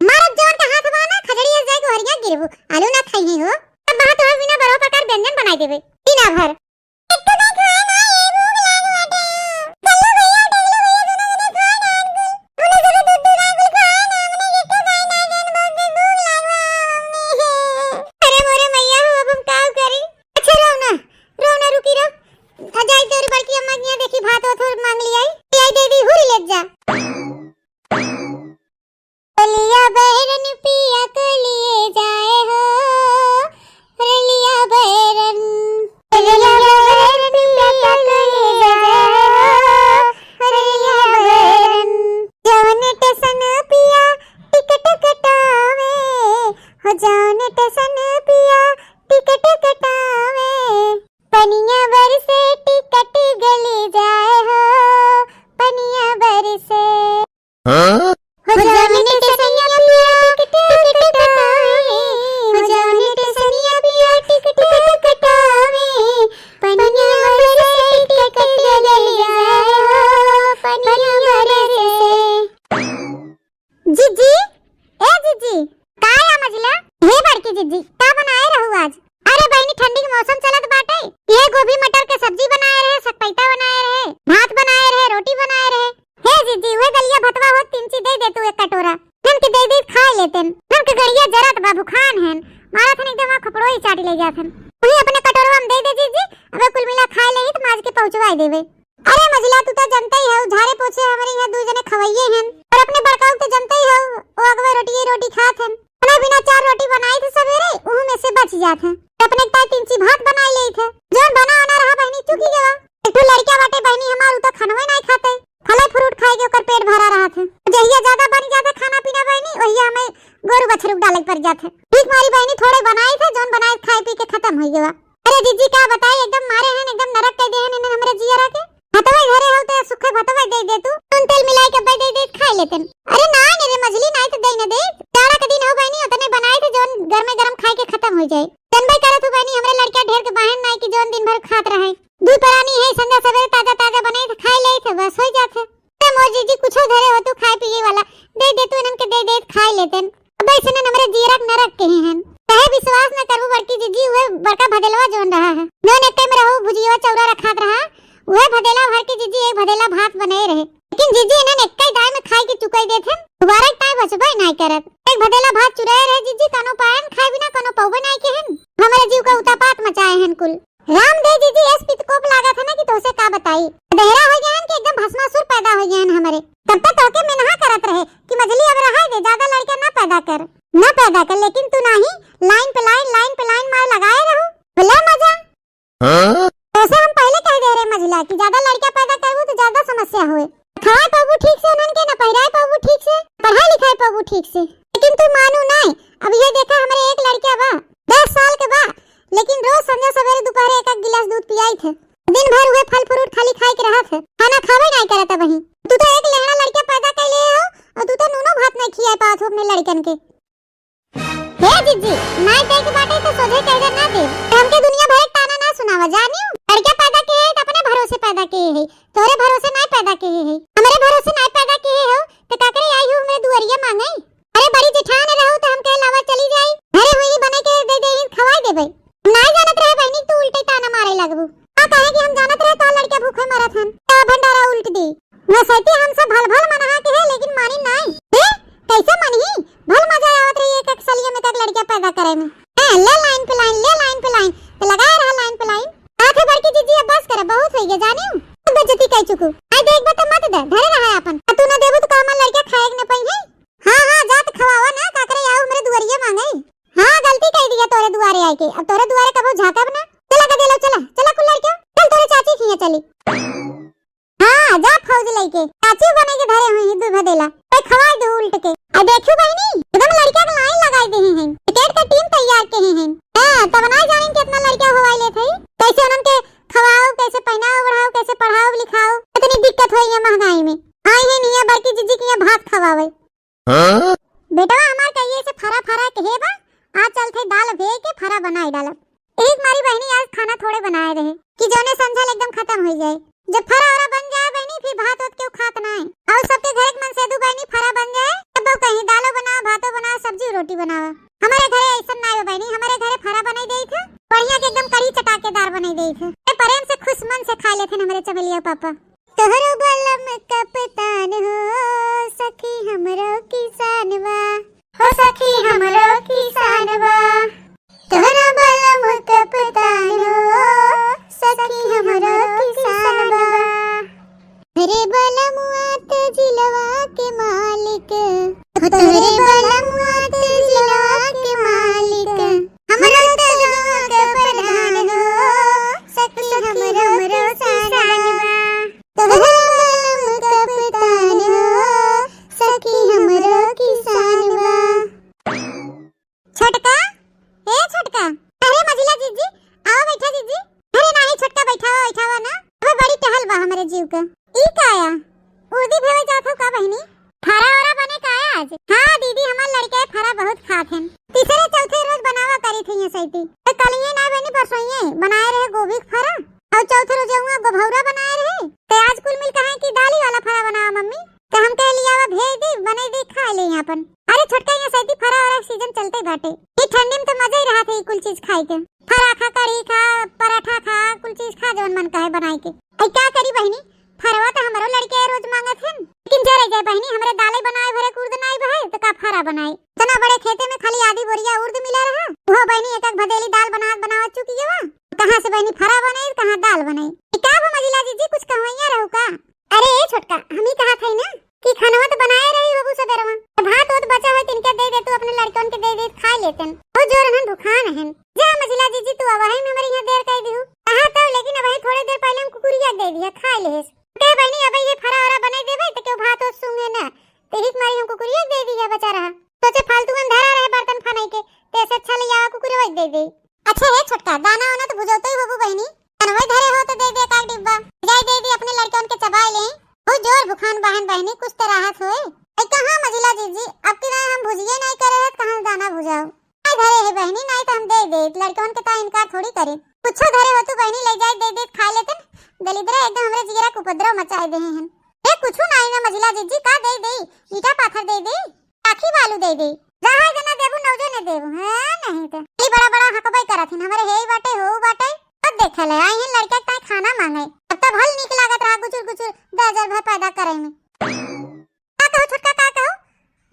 मारब जवन का हाथ बा ना, खजड़ी जाए के हरिया गिरबू। आलू ना खाई हो। अब वहाँ तोहर बिना बड़ो प्रकार व्यंजन बनाई देबे। बिना भर। एक तो ना खाए ना, ये भूख लाग बाटे। चलो भैया, देख लो भैया, दोनों जने खाए ना, दोनों जने दो दो ना कुल खाए ना, हमने एक तो खाए ना, जन बहुत से भूख लाग बा। मौसम चलत बाटे, ये गोभी मटर के सब्जी बनाए रहे, सकपैता बनाए रहे, भात बनाए रहे, रोटी बनाए रहे। हे जीजी, उहे दलिया भतवा होत, तिनची दे दे तू एक कटोरा। हमके दे दे, खाए लेतेन। हमके गड़िया जरत बा, भुखान हन। मारत हन एकदम, आ खपड़ो ही चाटी ले जात हन। वही अपने कटोरवा में दे दे जीजी, अबे कुल मिला खाए लेही त माज के पहुँचवाए देबे। अरे मझिला, तू तो जनते ही हऊ, झारे पोछे हमरे यहाँ दू जने खवैये हन। और अपने बड़काऊ तो जनते ही हऊ, वो अगवे रोटिये रोटी खात हन। खाना बिना चार रोटी बनाई थे सवेरे, उहू में से बच जात है। अपने ताई तिनची भात बनाई लेई थे। जौन बना होना रहा बहिनी, चुकी गवा। एक ठो लड़का बाटे बहिनी हमार, उ तो खानवे नाई खाते। फले फ्रूट खाए के ओकर पेट भरा रहत है। जहिया ज्यादा बन जात है खाना पीना बहिनी, वहिया हमें गोरू बछरू डाले के पड़ जात है। ठीक मारी बहिनी, थोड़े बनाए थे, जौन बनाए खाए पी के खत्म हो गवा। अरे जीजी का बताई, एकदम मारे हन, एकदम नरक कइ दे हन इन्हन हमरे जियरा के। भतवा घरे हऊ त सुखे भतवा दे दे तू, नून तेल मिलाई के अब्बे दे दे, खाए लेतेन। अरे नाई न रे मझिली, नाई त दे न दे। जाड़ा के दिन हऊ बहिनी, उतने बनाए थे जौन गरमे गरम खाए के खत्म हो जाए। जनबे करत हऊ बहिनी, हमरे लड़का ढेर के बहन नाई कि जौन दिन भर खात रहे। दुई परानी है, संझा सवेरे ताजा ताजा बने थे, खाए ले थे, बस हो जात है। ए मोर जीजी, कुछो धरे हो तू खाए पिए वाला, दे दे तू इन्हन के, दे दे, खाए लेतेन। अबे इसने हमरे जियरा के नरक कहे हन। कहे विश्वास न करबू बड़की जीजी, उहे बड़का भदेलवा जौन रहा है, जौन एक टाइम रहू भुजिया चौरा रखात रहा, उहे भदेला भर के जीजी एक भदेला भात बनाए रहे। लेकिन जीजी इन्हन एक ही दाई में खाए के चुकाई देत हन, दोबारा एक ताई बचबे नाई करत। एक भदेला भात चुराए रहे जीजी, कौनो पायन खाए बिना कौनो पौबे नाई के हन। हमरे जीव का उतापात मचाए हन कुल। राम दे जीजी, एस पितकोप लागत है ना कि तोसे का बताई। देहरा हो गया हन कि एकदम भस्मासुर पैदा हो गया हन हमरे। तब तक तोके मेनहा करत रहे कि मझिली अब रहा दे, ज्यादा लड़का ना पैदा कर, ना पैदा कर, लेकिन तू नाही, लाइन पे लाइन, लाइन पे लाइन मार लगाए रहू। बोला मजा। हाँ? तोसे हम पहले कह दे रहे मझिला कि ज्यादा लड़का पैदा करबू तो ज्यादा समस्या होए। खवाए पाबू ठीक से उन्हन के, ना पहिराए पाबू ठीक से, पढ़ाए लिखाए पाबू ठीक से। लेकिन तू मानू नाई। अब ये देखा, हमरे एक लड़का बा, दस साल के बा, लेकिन रोज संझा सवेरे दोपहरे एक एक गिलास दूध पियाई थे। दिन भर उहे फल फ्रूट खाली खाए के रहत है, खाना खावे नाई करत अबहीं। तू तो एक लेहड़ा लड़का पैदा कर ले हो और तू तो नूनो भात नाई खियाए पावत हो अपने लड़कन के। हे जीजी, नाई दे के बाटे तो सोझे कह दे ना दे। हमके दुनिया भर के ताना ना सुनावा, जानियो। लड़का पैदा के है तो अपने भरोसे पैदा के है, तोरे भरोसे नाई पैदा के है। हमरे भरोसे नाई पैदा के हो तो का करे आई हो हमरे दुआरिया मांगे? अरे बड़ी जेठान रहू तो हम कहे लावा चली जाई, घरे हुई बने के दे दे, खवाई देबे। हम नाई जानत रहे बहिनी तू उल्टे ताना मारे लगबू। का कहे कि हम जानत रहे तो लड़का भूखे मरत हन, तो भंडारा उल्ट दे। वैसे हम सब भल भल मनहा के है, लेकिन मानी नाई। ए, कैसे मनही? भल मजा आवत रही एक एक सलिया में एक एक लड़का पैदा करे में। ए, ले लाइन पे लाइन, ले लाइन पे लाइन। तो लगाए रहा लाइन पे लाइन। आखे बड़की जीजी, अब बस करे, बहुत होई गया, जाने हो? खूब बेइज्जती कर चुकू। आई देख बता मत दे, धरे रहा अपन। आ तू ना देबू तो का हमार लड़का खाए के न पाई है? हाँ, हाँ, जात खवावा ना, काकरे आओ हमरे दुआरिया मांगे। हाँ, गलती कर दिया तोरे दुआरे आए के। अब तोरे दुआरे कबो झांकब ना। चला का देलो, चला, चला कुल लड़का। चल तोरे चाची खिया चली। हाँ, जा फौज लेके। चाची बने के धरे हुई है दूध देला। कोई खवाई दो उल्ट के। आ देखू बहिनी, एकदम लड़का के लाइन लगाई दे हैं। क्रिकेट का टीम तैयार के हैं। हाँ, तब ना जाने कितना लड़का हुआ लेत है। कैसे उन्हन के खवाओ, कैसे पहनाओ, बढ़ाओ, कैसे पढ़ाओ, लिखाओ। इतनी दिक्कत होई है महंगाई में। आई है निया बड़की जीजी के यहाँ भात खवावे। हाँ? बेटवा हमार कहिए से फरा फरा के हे बा, आ चलते दाल भे के फरा बनाई डालब। एक मारी बहिनी आज खाना थोड़े बनाए रहे कि जौने संझल एकदम खत्म हो जाए। जब फरा ओरा बन जाए बहिनी, फिर भात होत केहू खात ना है। और सबके घर के मन से दू बहिनी फरा बन जाए, तब वो कहीं दालो बनाओ, भातो बनाओ, सब्जी रोटी बनाओ। हमारे घरे ऐसा ना है बहिनी, हमारे घरे फरा बनाई देई थे, बढ़िया के एकदम कढ़ी चटाकेदार बनाई देई थे। ए, प्रेम से खुश मन से खा लेते हमारे चमेलिया पापा। तोहरो बलम कप्तान हो, सखी हमरो किसान बा। हो सखी हमरो किसान बा। तोहरो बलम कप्तान हो, सखी हमरो किसान बा। अरे बलमुआ त जिलवा के मालिक, तोहरे बलमुआ त जिलवा के मालिक। हमरो त गाँव के प्रधान हो, सखी हमरो किसान बा। तोहरो बलम कप्तान हो, सखी हमरो किसान बा। छोटका, ए छोटका, अरे मझिला जीजी, आओ बैठा जीजी। अरे नाही छोटका, बैठावा, बैठावा ना। अब बड़ी टहल बा हमरे जीव का। ई का आया? उर्दी भेवे जात हो का बहिनी? फरा ओरा बने का आज? हाँ दीदी, हमार लड़का फरा बहुत खात हन। तीसरे चौथे रोज बनावा करी थी ये सैती। तो कलिए ना बनी, परसोइये बनाए रहे गोभी के फरा। और चौथे रोज हुआ गोभौरा बनाए रहे। तो आज कुल मिल कहे कि दाली वाला फरा बनावा मम्मी। तो हम कह लिया वो भेज दी, बने दी, खा ले यहाँ अपन। अरे छोटका, यहाँ सैती फरा ओरा सीजन चलते बाटे। ये ठंडी में तो मजा ही रहा था ये कुल चीज खाए के। फरा खा कढ़ी खा, पराठा खा, कुल चीज खा, जवन मन कहे बनाई के। अई का करी बहिनी, फरवा त हमरो लड़के रोज मांगत हन। लेकिन जरे जाए बहिनी, हमरे दाले बनाए भरे कुर्द नाई बहे, त का फरा बनाई? इतना बड़े खेते में खाली आधी बोरिया उर्द मिले रहा। हो बहिनी, एक एक भदेली दाल बनावत बनावत चुकी गवा। कहाँ से बहिनी फरा बनाई, कहाँ दाल बनाई? ई का हो मझिला जीजी, कुछ कहवैया रहू का? अरे ए छोटका, हम ही कहा थे ना कि खानवा त बनाए रही होबू सबेरवा। भात ओत बचा होई, तिनके दे दे, तू अपने लड़कन के दे दे, खाए लेतन। बहुत जोर हन भुखान हन। जा मझिला जीजी, तू अब वही में हमरे यहाँ देर कर दिहू। कहा तो, लेकिन अब वही थोड़े देर पहले हम कुकुरिया के दे दिया, खाए लेस। कहे बहिनी, अब ये फरा ओरा बनाई देबे, त केहू भात ओत सूंघे ना। ते हिक मारी हम कुकुरिया के दे दिया, बचा रहा। सोचे फालतू में धरा रहे बर्तन फनाई के, ते से अच्छा ले आवा कुकुरिया के दे दे। अच्छा हे छोटका, दाना वाना त भुजौते ही होबू बहिनी, अनवै धरे हो त दे दे एक आध डिब्बा, जाई दे दे अपने लड़कन के चबाए ले। बहुत जोर भुखान बहन बहिनी, कुछ त राहत होए। ऐ कहाँ मझिला जीजी, अब की दाना हम भुजिए नाई करे है, कहाँ से दाना भुजाओ? नाई धरे है बहिनी, नाई त हम दे दे, लड़कन के ता इनकार थोड़ी करे। कुछो धरे हो तू बहिनी, ले जाए दे दे, खा लेते। दलिद्रा एकदम हमरे जिगरा के उपद्रव मचाए दे हैं। ए कुछू नाई ना मझिला जीजी, का दे दे? ईटा पाथर दे दे? काखी बालू दे दे। जहाँ के ना देबू, नौजो ने देबू। हाँ, नहीं तो। ई बड़ा बड़ा हकबई करत हिन, हमरे हे ही बाटे, हो बाटे। अब देखल है, आई हिन लड़का के ताई खाना मांगे। अब तब हल नीक लागत रहा, गुचुर गुचुर, दस हजार भर पैदा करे में। का कहू छोटका, का कहू?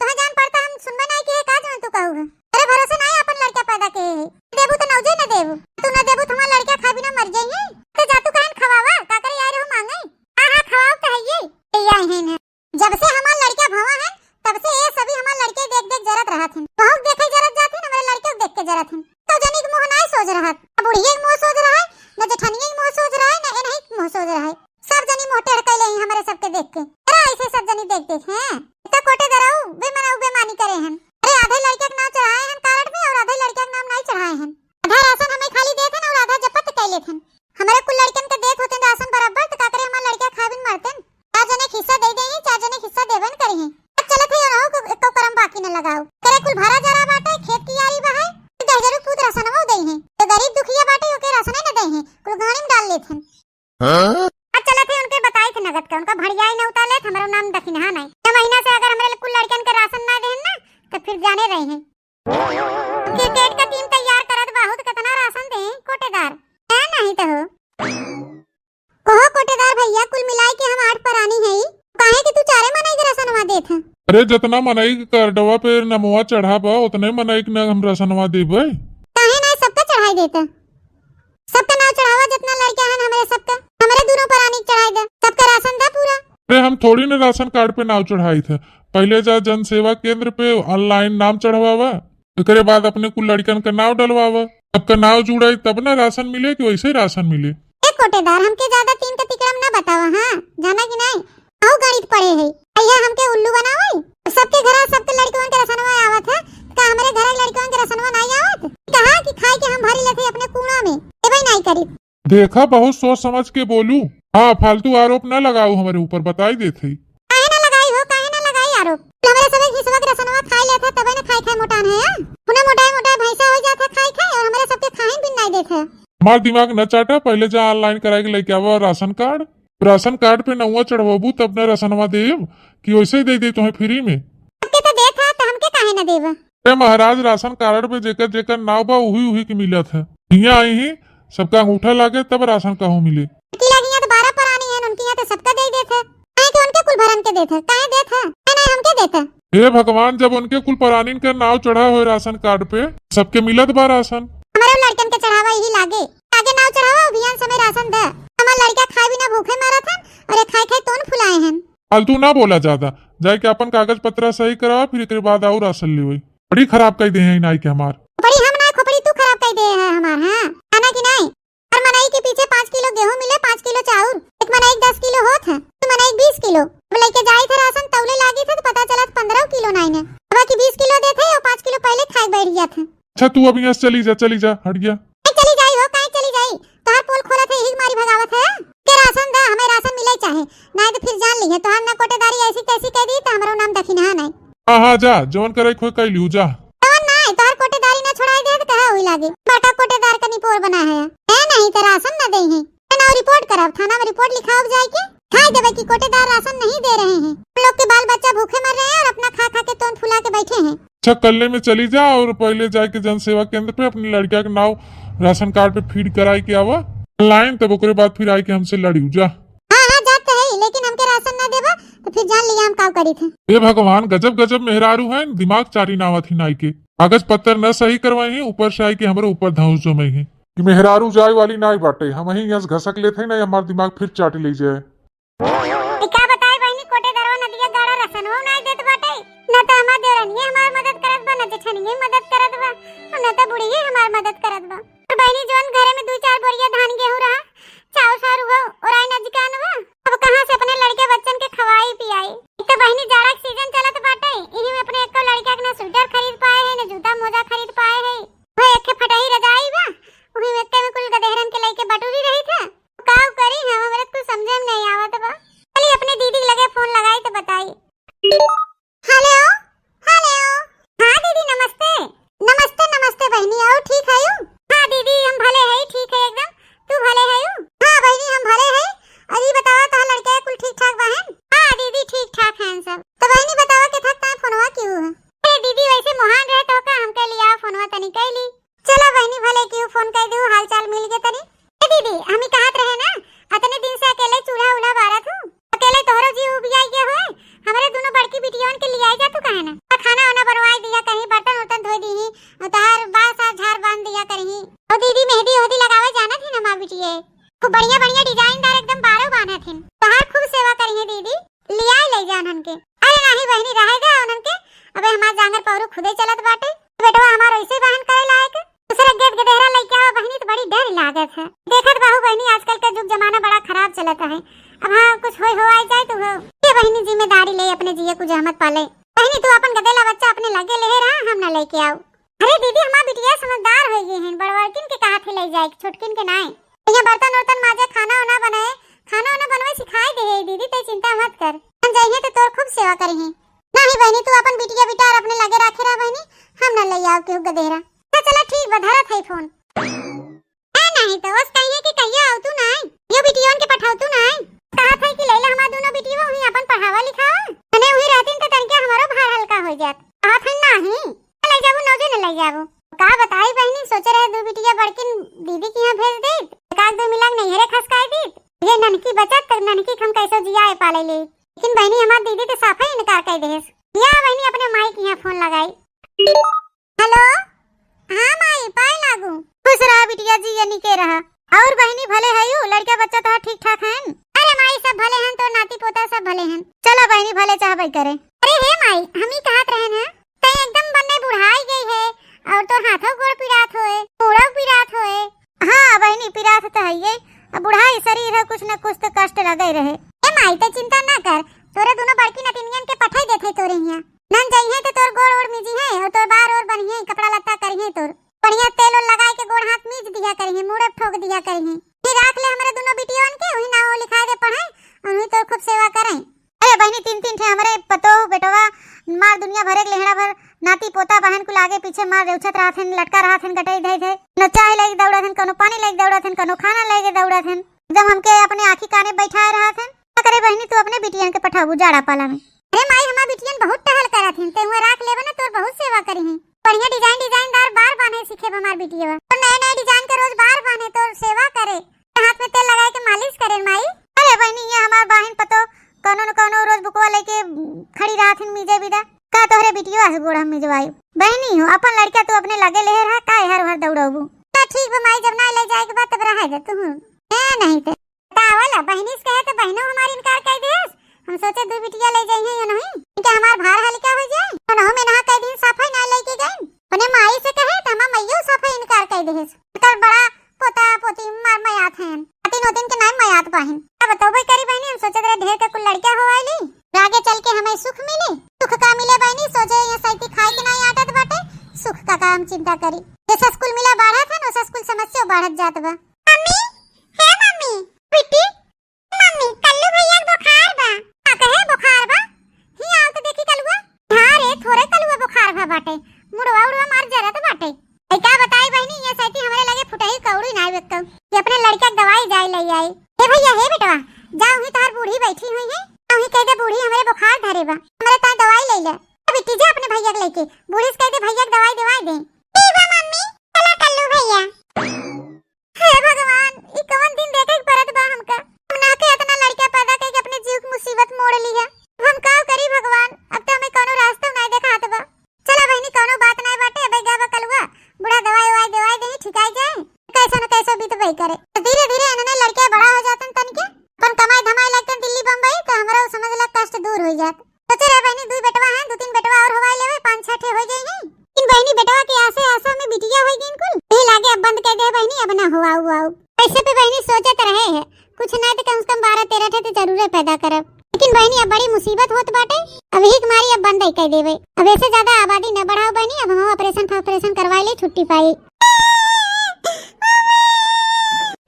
तोहे जान पड़ता, हम सुनबे नहीं किए, का जवन तू कहू है? अरे भरोसे नहीं अपन लड़का पैदा के है। देबू तो नौजे ने देबू। तू न देबू तो हमार लड़का खा बिना मर जाइए। तो जा तू कहन खवावा, का करे आए रहो मांगे? हाँ, हाँ, खवाओ तो है ये। ये आई हिन। जब से हमार लड़का भवा है, तब से ये सभी हमार लड़के देख देख जरत रहत हैं। बहू के देखे जरत जात हैं, हमरे लड़के के देख के जरत हैं। तो जनी के मुंह नाई सोज रहत, न बुढ़िए के मुंह सोज रहा है, न जेठनिए के मुंह सोज रहा है, न एनही के मुंह सोज रहा है। सब जनी मुंह टेढ़ कैले हैं हमरे सबके देख के। अरे ऐसे सब जनी देख देख हैं। इतना कोटे दराऊ, बेमनाऊ बेमानी करे हैं। अरे आधे लड़के के नाम चढ़ाए हैं कार्ड में और आधे लड़के के नाम नाई चढ़ाए हैं। आधा राशन हमें खाली देत हैं और आधा जपत कैले हैं। हमरे कुल लड़कन के देत होते राशन बराबर, त का करे हमार लड़का खाए बिन मरते हैं। चार जने के हिस्सा दे देही, चार जने के हिस्सा देबे न करिही। अब चलत है, ओनहु को एको करम बाकी न लगाओ। करे कुल भरा जरा बाटे, खेत कियारी बहाए, दहिजरू पूत राशनवा देही। तो गरीब दुखिया बाटे, ओके राशने न देही, कुल घानी में डाल लेत हन। हाँ? अब चलत है, उनके बताई थे नगद का, उनका भड़ियाई न उतार लेत, हमरो नाम दखिनहा नहीं। छह महीना से अगर हमरे कुल लड़कन के राशन ना देहन ना, तो फिर जाने रही हैं। क्रिकेट का टीम तैयार करत बा, बहुत कितना राशन दे, कोटेदार। है नहीं तो हो। कहो कोटेदार भैया, कुल मिलाई के हम आठ परानी हई, काहे कि तू चारे मनई के राशनवा देत है? अरे, जतना मनई के कार्डवा पे नमवा चढ़ा बा, उतने मनई के न हम राशनवा देबे। काहे ना सबका चढ़ाई देता? सबका नाव चढ़ावा, जतना लड़का हन हमरे सबका, हमरे दोनों परानी के चढ़ाई दे, सबका राशन दे पूरा। अरे, हम थोड़ी न राशन कार्ड पे नाव चढ़ाई थे, पहले जा जन सेवा केंद्र पे online नाम चढ़वावा, एकरे बाद अपने कुल लड़कन का नाव डलवावा, सबका नाव जुड़ाई तब ना राशन मिले कि वैसे ही राशन मिले। ए कोटेदार, हमके ज्यादा तीन का तिकड़म ना बतावा, हाँ, जाना कि नहीं? अहू गणित पढ़े है, अइहा हमके उल्लू बनावे। सबके घरा सबके लड़कवन के रसनवा आवत है, का हमरे घर के लड़कवन के रसनवा नहीं आवत? कहा कि खाए के हम भरी लेते अपने कूड़ा में, देबे नहीं करी। देखा, बहुत सोच समझ के बोलू। हाँ, फालतू आरोप ना लगाऊ हमरे ऊपर, बताई देत हई। काहे ना लगाई हो, काहे ना लगाई आरोप? हमरे सबे घिसवा के रसनवा खाई लेत है, तबे ना खाई खाई मोटान है, हाँ? पुना मोटाई मोटाई भैंसा हो जात है खाई खाई, और हमरे सबके खाहिन भी नहीं देत है। हमार दिमाग न चाटा, पहले जा online कराई के लेके आवा राशन कार्ड। राशन कार्ड पे नौवा चढ़वाबू तब न राशनवा देब, कि वैसे ही दे दे तुम्हें फ्री में। सबके तो देत है, तो हमके काहे ना देबा? अरे महाराज, राशन कार्ड पे जेकर जेकर नाव बा, उही उही के मिलत है। हियाँ आई ही, सबका अंगूठा लागे तब राशन कहूँ मिले। उनकी लगी यहाँ तो बारह परानी है, उनकी यहाँ तो सबका दे देत है। काहे के उनके कुल भरन के देत है, काहे देत है? काहे नहीं हमके देत है? हे भगवान, जब उनके कुल परानीन के नाव चढ़ा होए राशन कार्ड पे, सबके मिलत बा राशन। हमरो लड़कन के चढ़ावा यही लागे, आगे नाव चढ़ावा, अभियान समय राशन दे। हमार लड़का खाए बिना भूखे मरत हन, और ये खाए खाए तोन फुलाए हन। फालतू ना बोला ज्यादा, जाके अपन कागज पत्रा सही करावा, फिर एकरे बाद आऊ राशन लेवे। बड़ी खराब कई दे हैं नाई के हमार। खोपड़ी हम ना, खोपड़ी तू खराब कई दे है हमार, हाँ, खाना की नहीं। हर मनई के पीछे पाँच किलो गेहूं मिले, पाँच किलो चाउर, एक मनई के दस किलो होत है, तो मनई के बीस किलो। अब लेके जाई थे राशन, तौले लागी थे तो पता चला पन्द्रह किलो नाई ने। अब की बीस किलो देत है और पाँच किलो पहले खाए बैठ गया था। अच्छा, तू अब यहाँ से चली जा, चली जा, हट गया। ए, चली जाई हो, काहे चली जाई? तोहार पोल खोलत है, यही मारी भगावत है। के राशन दा, हमें राशन मिले चाहे, नाई तो फिर जान ली है, तोहार ना कोटेदारी ऐसी तैसी कह दी तो हमरो नाम दखिनहा नहीं। हाँ, हाँ, जा, जवन करे खोए कह लियो, जा। तवन नाई, तोहार कोटेदारी ना छोड़ाई दे तो कहा हुई लागे, बड़का कोटेदार का निपोर बना है। है नहीं तो राशन ना दे है। ना रिपोर्ट करब, थाना में रिपोर्ट लिखाओ जाए के। खाई देबे कि कोटेदार राशन नहीं दे रहे हैं। हम लोग के बाल बच्चा भूखे मर रहे हैं और अपना खा खा के तोन फुला के बैठे हैं। अच्छा, कल्ले में चली जा और पहले जाके जनसेवा केंद्र पे अपने लड़का के नाव राशन कार्ड पे फीड कराई के आवा ऑनलाइन, तब ओकरे बाद फिर आई के हमसे लड़ियो जा। हाँ, हाँ, जात तो है, लेकिन हमके राशन ना देबा, तो फिर जान लिया हम काव करी थे। हे भगवान, गजब गजब मेहरारू हैं, दिमाग चाटी ना आवत ही नाई के। कागज पत्तर न सही करवाई हैं, ऊपर से आई के हमरे ऊपर धौंस जमाई हैं। कि मेहरारू जाए वाली नाई बाटे, हम ही यहाँ से घसक लेते हैं, ना हमार दिमाग फिर चाटी ले जाए। ई का बताई बहिनी, कोटेदरवा नदिया गाड़ा रसनवो नाई देत बाटे, ना त हमार देवरनिये हमार मदद करत बा, ना जेठनिये मदद करत बा, और ना त बुढ़िये हमार मदद करत बा। और बहिनी, जौन घरे में दू चार बोरिया धान गेहूं रहा, चाउर फाउर उहो ओराई ना जिकान बा, अब कहाँ से अपने लड़के बच्चन के खवाई पियाई? एक तो बहिनी, जाड़ा के सीजन चलत बाटे, इही में अपने एको लड़का के ना स्वेटर खरीद पाए है, ना जूता मोजा खरीद पाए है, वह एक ठे फटही रजाई बा, उही में एके में कुल गदेहरन के लइके बटुरी रही थे। काव करी हम, हमरा कुछ समझे में नहीं आवत बा। चली अपने दीदी के लगे फोन लगाई तो बताई। हेलो, हेलो। हाँ दीदी नमस्ते। नमस्ते, नमस्ते बहिनी, और ठीक हयू? हाँ दीदी हम भले हई, ठीक है एकदम। तू भले हयू? हाँ बहिनी हम भले हई। और ई बतावा तोहार लड़का कुल ठीक ठाक बा हन? हाँ दीदी ठीक ठाक हैं सब। तो बहिनी बतावा के था तैं फोनवा किहू है? अरे दीदी वैसे मोहान रहे तो का हमके लिया फोनवा तनी कैली। चला बहिनी, भले केहू फोन कइ दिहु, हाल चाल मिल गए तनी। ए दीदी, हम ही कहत रहे ना, अतने दिन से अकेले चूल्हा उल्हा बारत हूँ, अकेले तोहरो जी उबियाई गए होए, हमरे दोनों बड़की बिटियन के लियाई जा तू काहे ना? आ खाना वाना बनवाई दिया कहीं, बर्तन उर्तन धोई दीही, और तोहार बाल साफ झाड़ बांध दिया कहीं। और दीदी मेहंदी ओहदी लगावे जानत ही ना माँ बिटिये, खूब बढ़िया बढ़िया डिजाइनदार एकदम बारो बांधत हिन, तोहार खूब सेवा करिहे दीदी। लियाई ले जा उन्हन के। अरे नाही बहिनी, रहे दे उन्हन के, अबे हमार जांगर पौरू खुदे चलत बाटे। बेटवा हमार ऐसे बहन करे लायक, दूसरा गेद गदेहरा लइके आवा बहिनी तो बड़ी डर लागत है। देखत बाहू बहिनी, आजकल का जुग जमाना बड़ा खराब चलत है। अब हाँ कुछ होय हो आई जाए तो हो, ये बहिनी जिम्मेदारी ले अपने जिये कुछ जहमत पाले। बहिनी तू अपन गदेला बच्चा अपने लगे ले रहा, हम ना लेके आऊ। अरे दीदी, हमार बिटिया समझदार हो गई हैं, बड़वरकिन के कहा थे ले जाए, छोटकिन के नाय। यहाँ बर्तन उर्तन माजे, खाना वाना बनाए, खाना वाना बनवे सिखाए दे है दीदी, ते चिंता मत कर। हम जाइए तो तोर खूब सेवा करिहे। नहीं बहिनी, तू अपन बिटिया बिटार अपने लगे रखे रहा बहिनी, हम न ले आओ केहू गदेहरा। तो चला ठीक बा, धरत है फोन। ए नहीं तो बस कहिए कि कहिए आओ तू नहीं, यो बिटियन के पठाओ तू नहीं। कहा था कि लैला हमार दोनों बिटिया वहीं अपन पढ़ावा लिखावा, अने वहीं रहतीन तो तनिका हमारो भार हल्का हो जात। कहा था नहीं। ले जाबू, नौजे न ले जाबू। का बताई बहिनी, सोचे रहे दू बिटिया बड़किन दीदी के यहाँ भेज देत, एक आध दो मिलाग नैहरे खसकाई देत। ये ननकी बचत तक ननकी के हम कैसो जिया ए पाले ले। लेकिन बहिनी, हमार दीदी तो साफे इनकार कर देस। या बहिनी, अपने माई के यहाँ फोन लगाई। हेलो, हाँ माई, पाए लागू। खुश रहा बिटिया, जिया निके रहा। और बहिनी, भले हयू, लड़का बच्चा तोहार ठीक ठाक हैं? अरे माई, सब भले हैं, तो नाती पोता सब भले हैं। चला बहिनी, भले चाहबे करे। अरे हे माई, हम ही कहत रहन हैं, तै एकदम बन्ने बुढ़ाई गई है, और तोर हाथों गोड़ पिरात होए, मूड़ो पिरात होए। हाँ बहिनी, पिरात तो है ये, अब बुढ़ाई शरीर है, कुछ न कुछ तो कष्ट लगे रहे। ए माई, तै चिंता ना कर, तोरे दोनों बड़की नतिनियन के पठाई देते तोरे हियाँ। नन जइहे तो तोर गोड़ ओड़ मिजिहे, और तोर बार ओर बनिहे, कपड़ा लत्ता करिहे तोर। बढ़िया तेल ओल लगाए के गोड़ हाथ मीज दिया करिहे, मूड़े ठोक दिया करिहे। फिर राख ले हमरे दोनों बिटियन के, वही नाव लिखा दे पढ़े, और वही तोर खूब सेवा करें। अरे बहिनी, तीन तीन ठे हमरे पतोह बेटवा मार दुनिया भरे के लेहड़ा भर नाती पोता बहन कुल आगे पीछे मार रेउछत रहत हन, लटका रहत हन, गटई धई धई। न चाय लेके दौड़त हन, कनो पानी लेके दौड़त हन, कनो खाना लेके दौड़त हन। जब हमके अपने आँखी काने बैठाए रहत हन, का करे बहिनी, तू अपने बिटियन के पठाबू जाड़ा पाला में। अरे माई, हमार बिटियन बहुत टहल करत हन, ते हुआ राख लेबे ना, तोर बहुत सेवा करिही। बढ़िया डिजाइन डिजाइनदार बार बांधे सीखे हमार बिटिया, तो नए नए डिजाइन के रोज बार बांधे, तोर सेवा करे। हाथ में तेल लगाए के मालिश करे माई। अरे बहिनी, ये हमार बाहिन पतो कौनो न कौनो रोज बुकवा लेके खड़ी रहत हन मीजे बिदा। का तोहरे बिटिया से गोड़ हम मिजवाई? बहिनी हो, अपन लड़का तू अपने लगे लेहे रहा, का एहर ओहर दौड़बू? तो ठीक बा माई, जब ना ले जाए के बाद तब रहे दे तू। ए नहीं ते। बतावला, बहिनी से कहे तो बहिनो हमार इनकार कर देस। हम सोचे दू बिटिया ले जाइए ये नहीं, इनके हमार भार हल्का हो जाए, तो नहो में नहा कई दिन सफाई ना लेके गए। अपने माई से कहे तो हमार माइयो सफाई इनकार कर देस। एकर बड़ा पोता पोती मार मयात हैं। नातिन ओतिन के नाम मयात बाहिन। अब तो भाई करी बहिनी, हम सोचत रहे ढेर के कुल लड़का हो आइली। आगे चल के हमें सुख मिली। सुख का मिले बहिनी, सोचे ये सैती खाए के नाई आदत बाटे। सुख का, का हम चिंता करी। जैसे स्कूल मिला बाढ़त है, वैसे स्कूल समस्या बाढ़त जात बा। मम्मी, हे मम्मी, बिट्टी, मम्मी, कल्लू भैया के बुखार बा। का कहे बुखार बा? ही आओ तो देखी कलुआ। हाँ रे, थोड़े कलुआ बुखार भा बाटे, मुड़वा उड़वा मार जरत बाटे। ए का बताई बहिनी, ये सैती हमरे लगे फुटही कौड़ी नाई बेक्कऊ। ये अपने लड़का के दवाई जाए ले आई। हे भैया, हे बेटवा, जाओ ही तोहर बूढ़ी बैठी हुई है, जाओ ही कह दे बूढ़ी हमरे बुखार धरे बा, हमरे ताई दवाई ले ले। अब बिट्टी जा अपने भैया के लेके, बूढ़ी से कह दे भैया के दवाई दवाई दे। ठीक बा मम्मी, चला कल्लू भैया। करे। बस धीरे धीरे इन्हने लड़के बड़ा हो जातन तनिके, अपन कमाई धमाई लगतन दिल्ली बम्बई, तो हमरा समझ ला कष्ट दूर हो जात। सोचे रहे बहिनी, दुई बेटवा हैं, दो तीन बेटवा और होवाई लेवे, पाँच छह ठे हो जाई हैं। लेकिन बहिनी, बेटवा के आसे आसा में बिटिया हो गईन कुल, यही लागे अब बंद कर दे बहिनी, अब ना होवाऊ आऊ। पैसे पे बहिनी सोचत रहे है, कुछ ना तो कम से कम बारह तेरह ठे तो जरूरे पैदा करब। लेकिन बहिनी, अब बड़ी मुसीबत होत बाटे, अब यही के मारी अब बंद ही कर देवे। अब ऐसे ज्यादा आबादी न बढ़ाओ बहिनी, अब हम ऑपरेशन ऑपरेशन करवाई ले, छुट्टी पाई।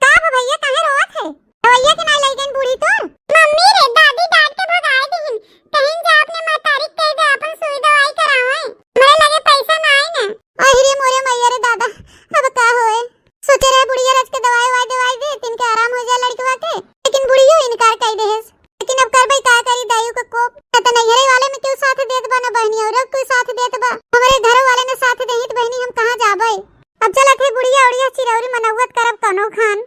का बा भैया, काहे रोवत है? दवाइया के नाई लई गईन बूढ़ी तोर? मम्मी रे, दादी डांट के भगाए दिहिन, कहिन जा अपने महतारी के कह दे अपन सुई दवाई करावे, हमरे लगे पैसा नाई ना। अहि रे मोरे मैया रे दादा, अब का होए? सोचे रहे बुढ़िया रच के दवाई वाई दवाई दे, तिनके आराम हो जाए लड़कवा के, लेकिन बुढ़ियो इनकार कर देहेस। लेकिन अब करबे का करी दायू के कोप, न त नैहरे वाले में केहू साथ देत बा, न बहिनी और केहू साथ देत बा। हमरे घरों वाले न साथ देही त बहिनी हम कहाँ जाबे? अब चलत है बुढ़िया उढ़िया चिरौरी मनौवत करब कौनो खान।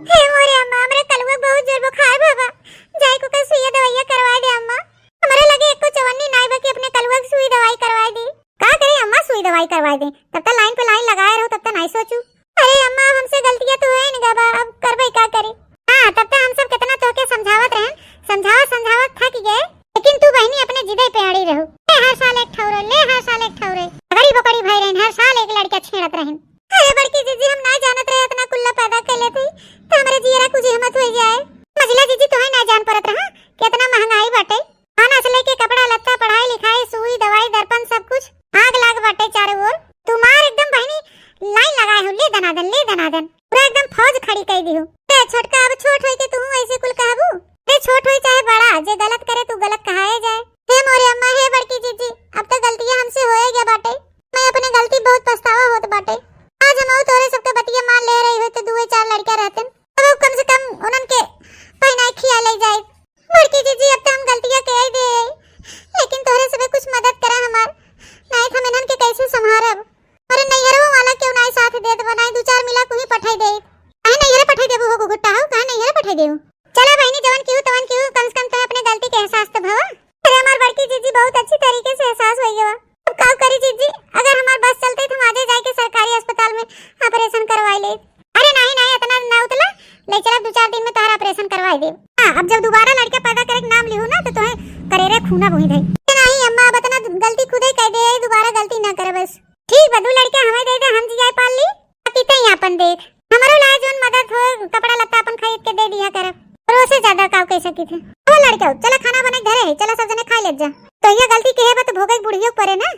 हे मोरे अम्मा, हमरे कलुआ बहुत जोर बुखार भवा, जाए को कल सुइया दवाइया करवा दे अम्मा। हमरे लगे एको चवन्नी नाई बा कि अपने कलुआ के सुई दवाई करवा दी। का करे अम्मा, सुई दवाई करवा दे, तब तक लाइन पे लाइन लगाए रहो, तब तक नाई सोचू। अरे अम्मा, हमसे गलतियां तो है नहीं बा, अब करबे का करे? हाँ, तब तक हम सब कितना तोहके समझावत रहन, समझावत समझावत थक गए, लेकिन तू बहिनी अपने जिदे पे अड़ी रहू। ले हर साल एक ठौरे, ले हर साल एक ठौरे, बकरी बकरी भई रहन, हर साल एक लड़का छेड़त रहन। अरे बड़की जीजी, हम ना जानत रहे इतना कुल्ला पैदा कर लेते, तो हमरे जियरा कुछ हिम्मत हो जाए। मझिला जीजी, तोहे ना जान परत रहा कि इतना महंगाई बाटे। खाना से लेके कपड़ा लत्ता, पढ़ाई लिखाई, सुई दवाई, दर्पण, सब कुछ आग लाग बाटे चारों ओर। तू मार एकदम बहिनी लाइन लगाए हो, ले दनादन, ले दनादन, पूरा एकदम फौज खड़ी कर दी हो। ए छोटका, अब छोट होई के तू ऐसे कुल कहबू? अरे छोट होई चाहे बड़ा, जे गलत करे तू गलत कहाए जाए। हे मोरे अम्मा, हे बड़की जीजी, अब तो गलतियां हमसे होए गया बाटे। मैं अपने गलती बहुत पछतावा होत बाटे। आज हम तोरे सबके बतिया मान ले रही हो तो दुए चार लड़का रहतन, अब कम से कम उनन के पहनाए खिया ले जाए। बड़की जीजी, अब तो हम गलतियां कह दे, लेकिन तोहरे सबे कुछ मदद करा हमार, नाहीं तो हम इनन के कैसे संभारब? अरे नैहरवा वाला क्यों नाहीं साथ देत बा, नाहीं दू चार मिला कुही पठाई दे। काहे नैहरे पठाई देबू हो गुगुट्टा हो, काहे नैहरे पठाई देबू? चला बहिनी, जवन केहू तवन केहू, कम से कम तोहे अपने गलती के एहसास तो भवा। अरे हमार बड़की जीजी, बहुत अच्छी तरीके से एहसास हो गया। अब का करी जीजी, अगर हमार बस चलते तो हम आजे जाए के सरकारी अस्पताल में ऑपरेशन करवाई ले। अरे नाहीं नाहीं, इतना ना उतला, ले चला, दो चार दिन में तोहरा ऑपरेशन करवाई दे। हाँ, अब जब दोबारा लड़का पैदा करे के नाम लिहू ना तो तोहे करेरे खूना बोही धई। अरे नाहीं अम्मा, अब इतना गलती खुदे कर दे, दोबारा गलती ना करे बस। ठीक बा, दू लड़का हमें दे दे, हम जियाए पाल ली, बाकी तई आपन देख। हमरो लाए जौन मदद हो, कपड़ा लत्ता अपन खरीद के दे दिया करब, और ओसे ज्यादा का कह सकी थे। ओ लड़का, चला खाना बने घरे है, चला सब जने खा ले जा। तो ये गलती के है बा तो भोगे बुढ़ियो परे ना।